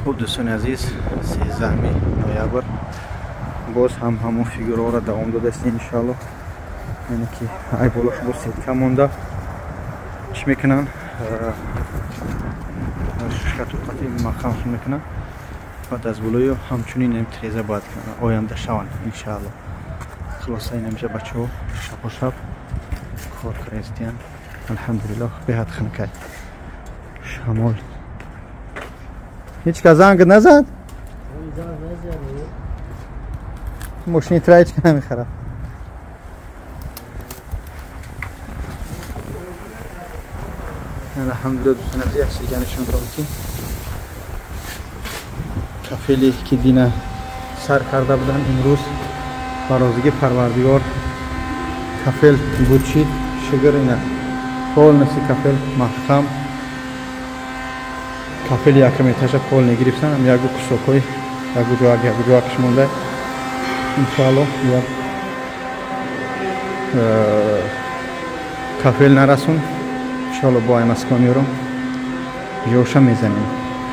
Хуб дӯстони азиз, 13 ноябр боз ҳам ҳамон фигураҳоро давом додастем иншааллоҳ. Яъне ки ай болош боз сетка монда. Чӣ мекунанд? Шикатуқати маҳкамшон мекунанд. Баъд аз болои ҳамчунин ин треза бояд оянда шаванд иншааллоҳ. Хулоса ин ҳамеша бачаҳо шабо шаб кор кардаистиянд. Алҳамдулиллоҳ, беҳад хунукай. Шамол. Ҳеч кас занг назад? Мошини тра ҳеч кас намехарад. Алҳамдулиллоҳ дӯстони азиз, як чиз дига нишон додам ки кафеле ки дина сар карда буданд, имрӯз ба розигии Парвардигор кафел бучид. Шукр, ина полностью кафел маҳкам. Кафели якам этажа пол негирифтан, ам ягу кусокҳои ягу ҷоак, ягу ҷоакш монда. Иншоаллоҳ як кафел нарасон, иншоаллоҳ бо ай Москва меорам, ҷоша мезанем.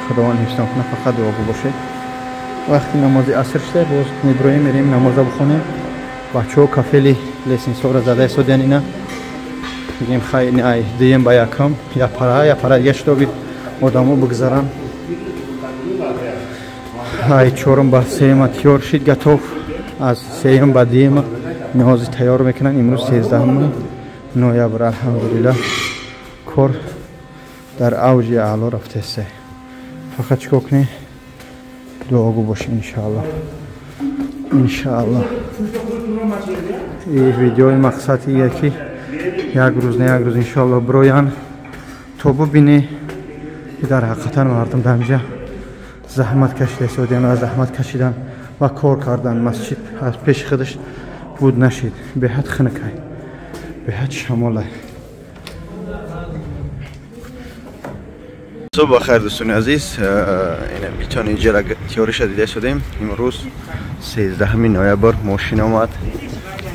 Худованд ҳифзтон кунад, фақат дуогӯ бошед. Вақти намози аср шуда боз меброем, мерем намоза бихонем. Бачаҳо кафели лестницаро зада истодиян. Ина мегӯем хай ай дуюм ба якам, я пара, я пара дига шудоби одамо бигзаранд. Ай чорум ба сеюма тиёр шид, готов. Аз сеюм ба дуюма ниҳози тайёр мекунанд. Имрӯз 13 ноябр, алҳамдулиллоҳ, кор дар авҷи аъло рафтааст. Фақат чикор кунед? Дуогӯ бошед иншааллоҳ. Иншааллоҳ. Ин видеои мақсад ие ки як рӯз на як рӯз иншааллоҳ бироянд то бубинӣ ки дар ҳақиқатан мардум дар инҷа заҳмат кашида истодиянд ва заҳмат кашидан ва кор кардан. Масҷид аз пеши худаш буд нашид. Беҳад хунукай, беҳад шамолай. Субҳ бахайр дӯстони азиз, ина битон инҷа тиёриша дида истодем. Имрӯз 13 ноябр мошин омад,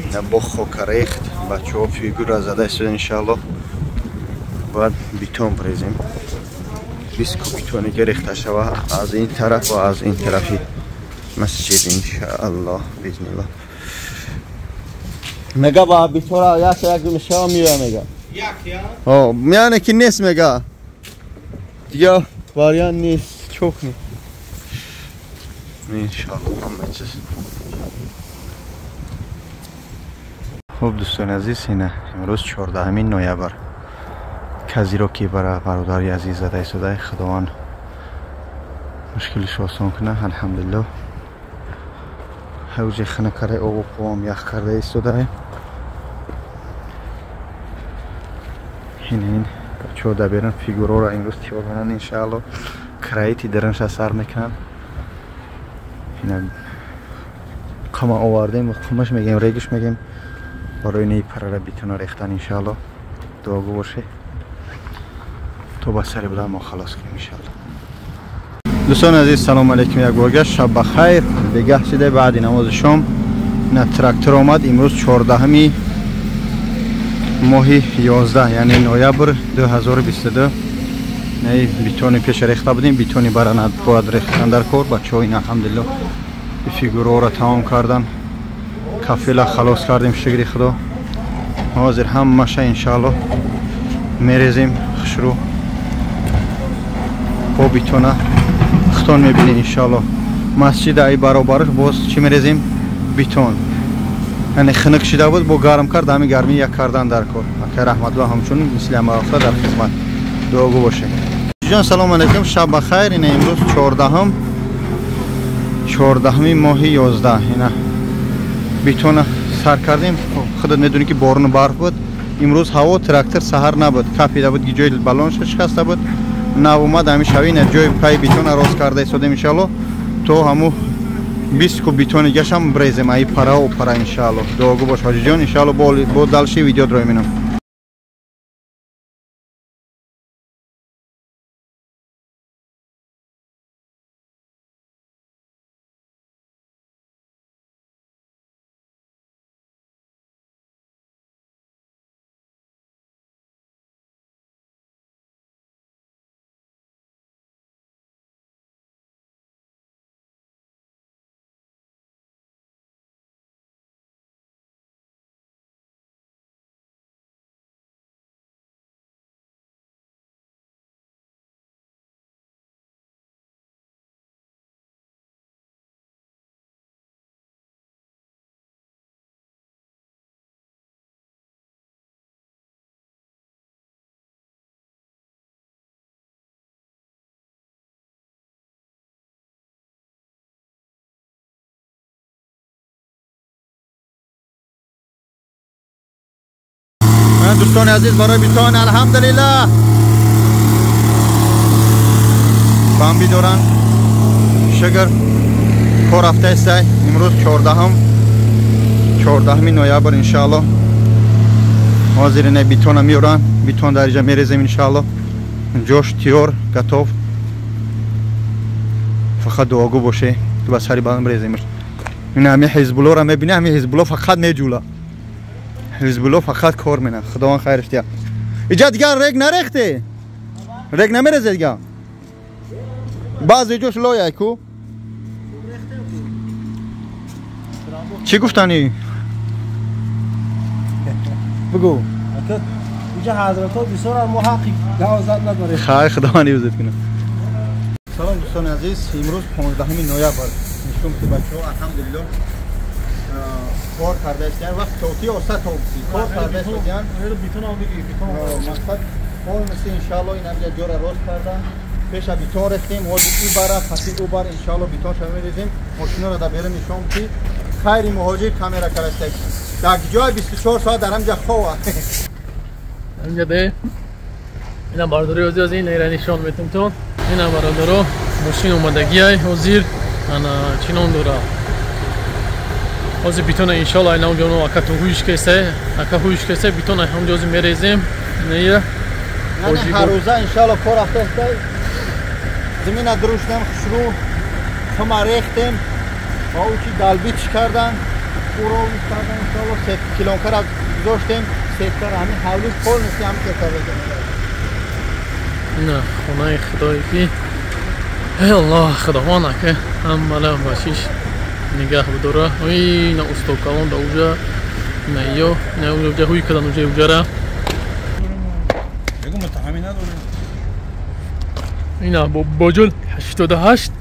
ина бо хока рехт. Бачаҳо фигура зада истоданд иншааллоҳ. Бояд битон брезем. 20 куб битоне ки рехта шава аз ин тараф ва аз ин тарафи масҷид иншааллоҳ биизниллоҳ. Мега ба битора як як мешава меоя мега. Як я? О, яъне ки нест мега. Дига вариант нест, чок не. Иншааллоҳ ҳама чиз. Хуб дӯстони азиз, ина имрӯз 14 ноябр. Казиро ки бара бародари азиз зада истода, Худованд мушкилиш осон кунад. Алҳамдулиллоҳ, ҳавҷи хунукаре обу қувом ях карда истода. Ин бачаҳо даберан фигураро имрӯз тиёр менанд иншааллоҳ. Краити даранша сар мекунанд. Ина қама овардем, қумаш мегем, региш мегем барои ини парара битона рехтан иншааллоҳ. Дуогӯ бошед то ба сари баланд мо халос кунем иншааллоҳ. Дӯстони азиз, салому алайкум як борга, шаб бахайр. Бегаҳ шида баъди намози шом ина трактор омад. Имрӯз 14 моҳи 11, яъне ноябр 2022. Не битони пеша рехта будем, битони бара бояд рехтан дар кор. Бачаҳо ин алҳамдулиллоҳ фигураҳоро тамом кардан, кафела халос кардем, шукри Худо. Ҳозир ҳамаша иншааллоҳ мерезем хушрӯ бо битона хутон мебинед иншааллоҳ. Масҷид ай баробараш боз чӣ мерезем? Битон. Яъне хунук шида буд, бо гарм кард, ҳамин гармӣ як кардан дар кор. Акай Раҳматуллоҳ ҳамчунин мисли ҳама вақта дар хизмат. Дуогӯ бошед. Ҷон, салому алайкум, шаб бахайр. Ина имрӯз 14 моҳи 11. Ина битона сар кардем. Худат медонӣ ки борону барф буд. Имрӯз ҳаво трактор саҳар набуд, кафида буд, ҷои балонша шикаста буд. Нав омад ҳамин шави ина ҷои пай битона рост карда истодем иншааллоҳ. То ҳаму 20 куб битони гашам брезем ай пара о пара иншааллоҳ. Дуогӯ бош ҳоҷиҷон, иншааллоҳ бо далши видео дрои менам. Дӯстони азиз, барои битон алҳамдулиллаҳ бамби доранд. Шукр, кор рафтааст. Имрӯз 14 ноябр иншааллоҳ. Ҳозир ина битона меоранд, битон дар инҷа мерезем иншааллоҳ. Ҷош тиёр, готов. Фақат дуогӯ боше ки ба сари баланд реземш. Ин ҳами ҳизбуллоро мебинӣ, ҳами ҳизбулло фақат меҷула. Ҳизбулло фақат кор менад. Худованд хайраш диҳад. Иҷа дигар рег нарехте? Рег намерезе дигар? Баъзе ҷош лояй ку? Чӣ гуфтанӣ? Бигӯ. Иҷа ҳазратҳо бисёранд, мо ҳаққи гавзат надорем. Хайр, Худованд ҳифзат кунад. Салом дӯстони азиз, имрӯз 15 ноябр. Нишон ки бачаҳо алҳамдулиллоҳ кор карда истанд. Вақт тоти оста тоти кор карда истанд. Мақсад полностью иншааллоҳ ин ҳамҷа ҷора рост кардан. Пеша битон рехтем, ҳозир и бара, паси ӯ бар иншааллоҳ битон ша мерезем. Мошиноро дар берун нишон ки хайри муҳоҷир камера карда. Дар ҷои 24 соат дар ҳамҷа хова. Ҳамҷа де. Ина бардори ҳозир ин эра нишон метум. Ина бародаро мошин омадагиай ҳозир ана чӣ ном дора. Ҳозир битона иншоаллоҳ ина онҷо ака ту ҳуш кесе, ака ҳуш кесе битона ҳамҷо ҳозир мерезем. Нея. Ҳар рӯза иншоаллоҳ кор рафтааст. Замина дуруштем, хушрӯ ҳама рехтем ва ӯ чи далбич кардан, ӯро кардан иншоаллоҳ 3 километр гузоштем, сектор ҳамин ҳавли полностью ҳам сектор. Ина хонаи худое ки эй Аллоҳ, Худованд ака ҳамала башиш нигаҳ бидора. Ина усто калон да уҷа, ина ё, ина уҷа ҳуй кадан уҷа уҷара. Ина бобоҷон 88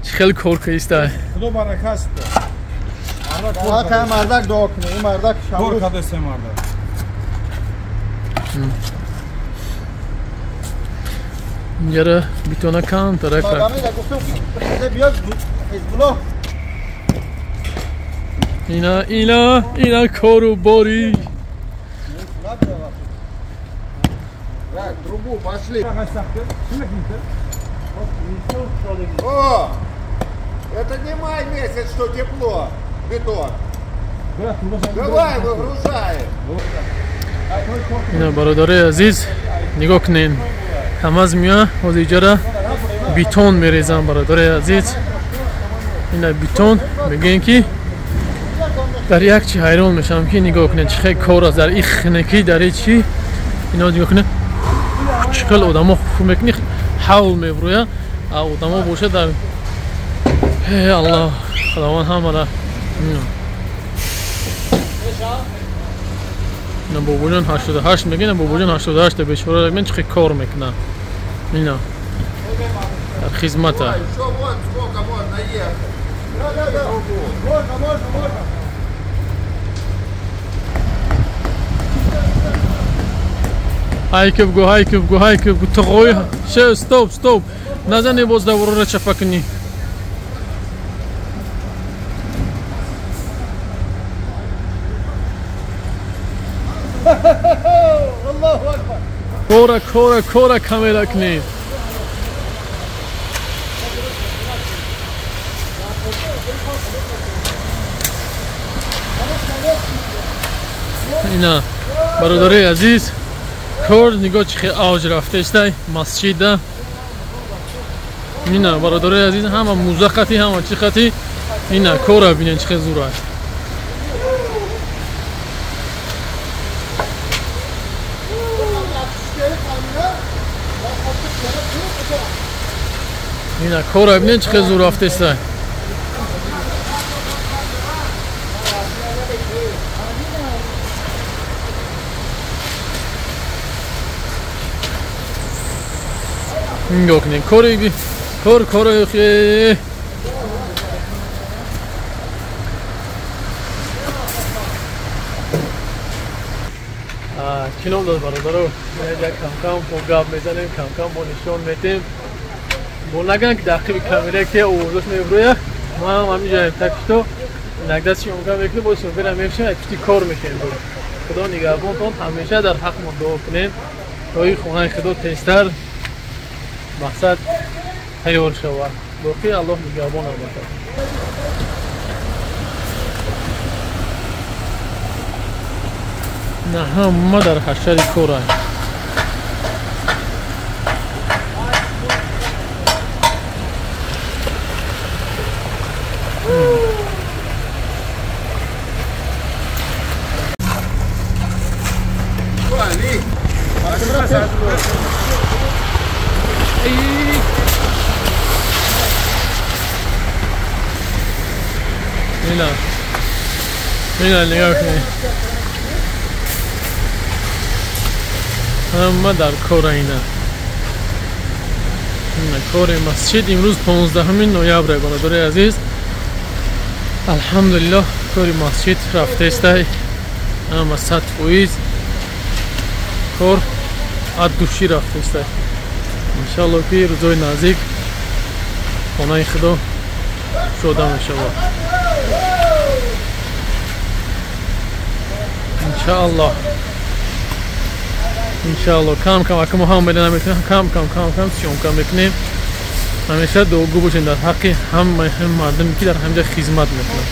чӣ хел кор кардиста. Худо барака аст. Мардак мардак дуо кунед. Ин мардак кор кардааст мардак. Инҷара битона камтара кард. Ина ина ина кору бори. Так, трубу пошли. О! Это не май месяц, что тепло, бетон. Давай, выгружай. Ина бародари азиз, нигоҳ кунед. Камаз меояд, ҳозир иҷара бетон мерезам бародари азиз. Ина бетон мегӯем ки дар як чи ҳайрон мешавам ки нигоҳ кунед чӣ хел кор аст дар ин хунукӣ, дар ин чи. Ино нигоҳ кунед чӣ хел одамо ху мекунӣ, ҳавл мебурӯяд, а одамо бошад дар эй Аллоҳ, Худованд ҳамара. Ина бобоҷон 88 мегӯяд, ина бобоҷон 88 бечора мегӯяд чӣ хел кор мекунад. Ина дар хизмата. Ҳайки бгу, ҳайки бгу, ҳайки бгу, тғой, ше, стоп, стоп. Назани боз даврора чапа кунӣ. Кора, кора, кора камера кунед. Ина бародари азиз, кор нигоҳ чӣ хел авҷ рафтаистай масҷида. Ина бародари азиз, ҳама муза хати, ҳама чӣ хати. Ина кора бинед чӣ хел зур аст. Ина кора бинед чӣ хел зур рафтаистай. Нигоҳ кунед, кори кор кори чӣ ном дод бародаро? Як камкам бо гап мезанем, камкам бо нишон метем. Бо наган ки дар қиби камера ки овозаш мебурӯяд, ман ҳам ҳаминҷоям. Так что инакда съёмка мекунем, боз съёмкара мешавем, як пишти кор мекунем. Худо нигаҳбонтон, ҳамеша дар ҳақмон дуо кунем то ин хонаи Худо тезтар мақсад тайёр шавад. Боқӣ Аллоҳ нигаҳбонам бошад. На ҳама дар ҳашари коранд. Ина нигоҳ кунед, ҳама дар кора. Ина кори масҷид имрӯз 15 ноябр, бародари азиз. Алҳамдулиллоҳ, кори масҷид рафтаестай, ҳама 100% кор аз душӣ рафтаестай. Иншаллоҳ ки рӯзои наздик хонаи Худо кушода мешавад. Иншааллоҳ, иншааллоҳ. Кам кам ака мо ҳам медонам мекунем, кам кам кам кам съёмка мекунем. Ҳамеша дуогӯ бошем дар ҳаққи ҳамаи мардуме ки дар ҳамҷа хизмат мекунанд.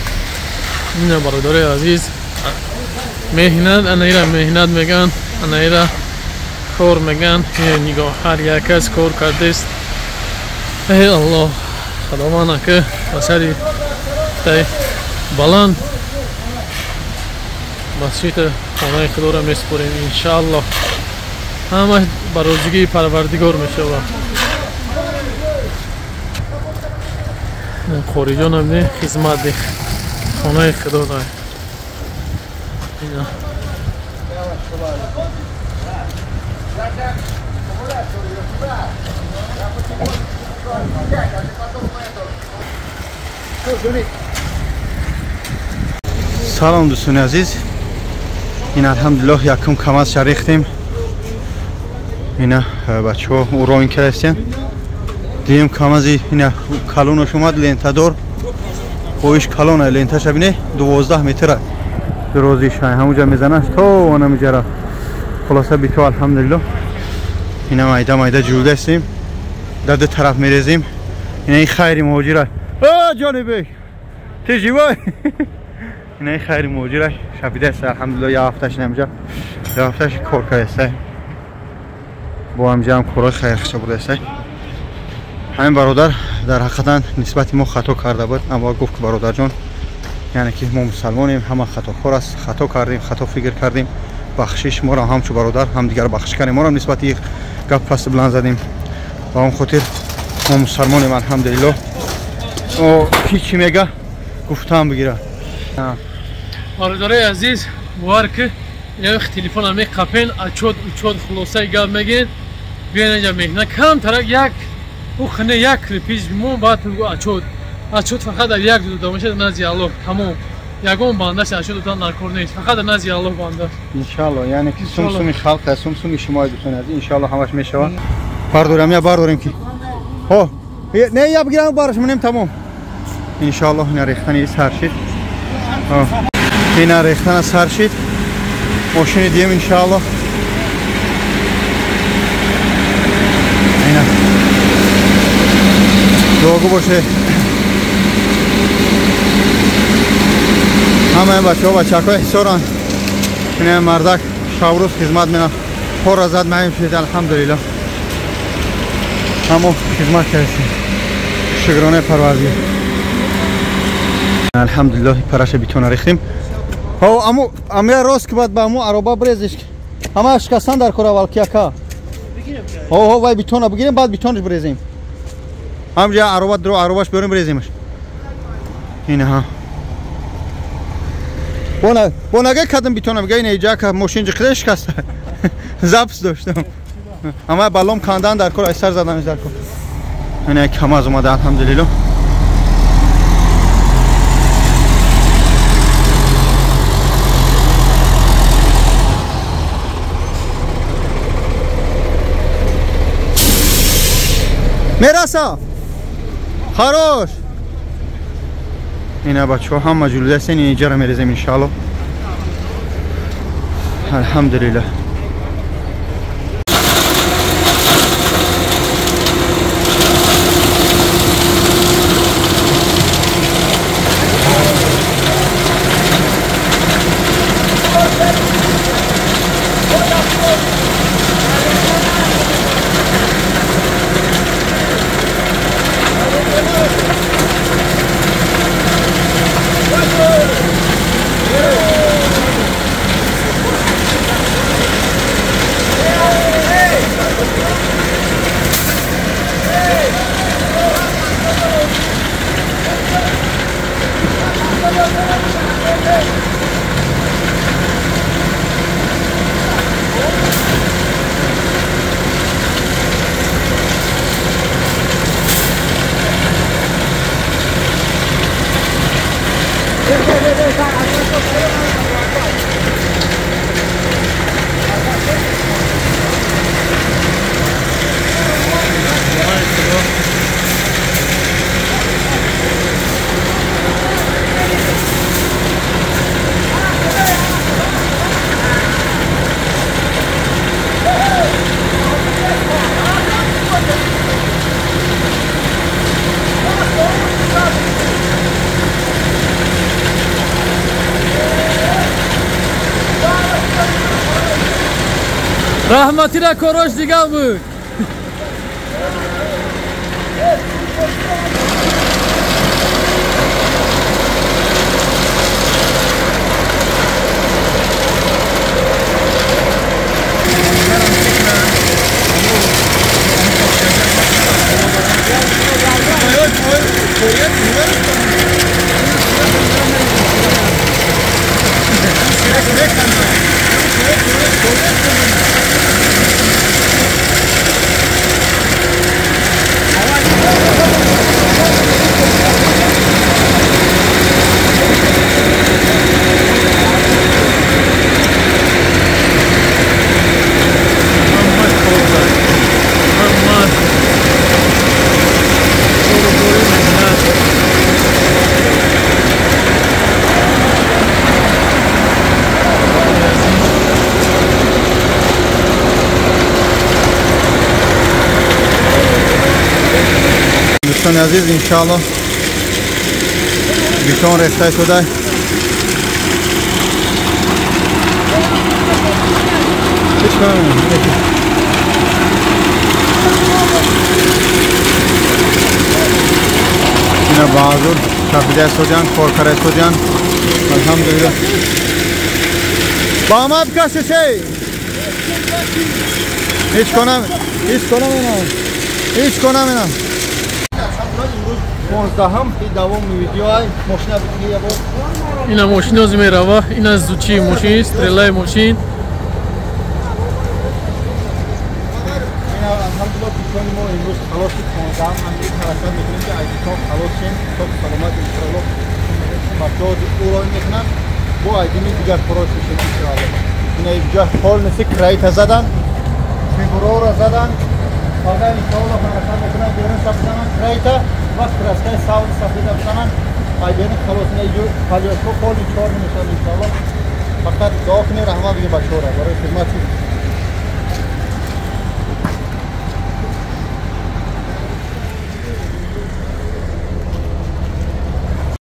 Ина бародарои азиз, меҳнат, ана ира меҳнат мегӯянд, ана ира кор мегӯянд. Нигоҳ, ҳар як кас кор кардааст. Эй Аллоҳ, Худованд ака ба сари баланд масҷид хонаи Худоро месупорем иншааллоҳ. Ҳамаш ба розигии Парвардигор мешавад. Хориҷонам не хизмат хонаи Худо дай. Салом дӯстони азиз. Ин алҳамдулиллоҳ якум камаз шарихтем. Ина бачаҳо уроин кардастем. Дуюм камази ина калонаш омад, лентадор. Хоҳиш калона, ленташа бине 12 метра дарозиш, ҳамуҷа мезанаш то онамиҷара. Хулоса бито алҳамдулиллоҳ. Ина майда майда ҷулдастем, дар ду тараф мерезем. Ина ин хайри муҳоҷира. О ҷонибек, ты живой? Ина ин хайри муҳоҷира шабидааст алҳамдулиллоҳ. Як ҳафташ инамҷа, як ҳафташ кор кардааст. Бо ҳамҷа ҳам корҳои хайрхиша будааст. Ҳамин бародар дар ҳақиқатан нисбати мо хато карда буд, аммо гуфт ки бародарҷон, яъне ки мо мусалмонем, ҳама хатокор аст, хато кардем, хато фикр кардем, бахшиш моро ҳамчу бародар ҳамдигар бахшиш кардем, моро нисбати гап паст баланд задем. Ба он хотир мо мусалмонем алҳамдулиллоҳ. Ки чӣ мега гуфтаам бигира. Бародарои азиз, бовар ки як телефона меқапен, ачод учод хулосаи гап мегӯен. Биён инҷа меҳнат камтарак як ухне як кирпич мо баъд ачод ачод фақат дар як дода мешавад назди Аллоҳ, тамом. Ягон бандаш ачод додан дар кор нест, фақат дар назди Аллоҳ банда. Иншааллоҳ, яъне ки сумсуми халқ аст, сумсуми шумо дӯстони азиз, иншааллоҳ ҳамаш мешавад. Бардорам я бардорем ки ҳо не я бигирам бараш монем тамом. Иншааллоҳ ина рехтани сар шид. Ина рехтана сар шид. Мошини дием иншааллоҳ. Ина дуогӯ боше. Ҳамаи бачаҳо бачакҳои ҳисоранд. Ина мардак шабрӯз хизмат менам. Пора зад маем шид алҳамдулиллоҳ. Ҳамо хизмат кардем. Шукронаи Парвардигор. Алҳамдулиллоҳ параша битона рехтем. Ҳо аму амя рост ки баъд ба аму ароба брезиш. Ҳама шикастан дар кор аввал ки яка. Ҳо ҳо вай битона бигирем, баъд битонаш брезем. Ҳамҷа ароба дро аробаш биёрем бреземаш. Ина ҳа. Бона бонага кадам битона бига ина иҷа ка мошин ҷиқида шикаста. Запис доштам. Ама балом кандан дар кор, ай сар заданаш дар кор. Ина камаз омада алҳамдулиллоҳ. Мераса! Хорош! Ина бачаҳо ҳама ҷулида ҳастен, ин иҷара мерезем иншааллоҳ. Алҳамдулиллаҳ. Раҳматира корош дигар буд. Дӯстони азиз, иншааллоҳ бетон рехта шуда. Ина баҳазур кафида истодиан, кор кара истодиан. Алҳамдулиллаҳ. Ба ма бикаши шей. Ҳеҷ конам, ҳеҷ конам ина. Ҳеҷ конам ина. 15 давоми видеоай мошина бигия бо. Ина мошиноз мерава, ина зучи мошин, стрелаи мошин. Ина алҳамдулиллаҳ битони мо имрӯз халос шуд. 15 ҳам ҳаракат мекунем ки аз битон халос шем, то саломат иншоаллоҳ. Бачаҳо уро мекунанд бо айдини дигар корош мешем иншоаллоҳ. Ина инҷо полностью крайта задан, фигурора задан. Фақат иншоаллоҳ ҳаракат мекунанд берун сабзананд крайта. Вақт краскаи сабз сафеда бизананд, айбени халос. Ина иҷо палёшко поли чор мешавад иншоаллоҳ. Фақат дуо кунед, раҳмат бигӯед бачаҳоро барои хидмати.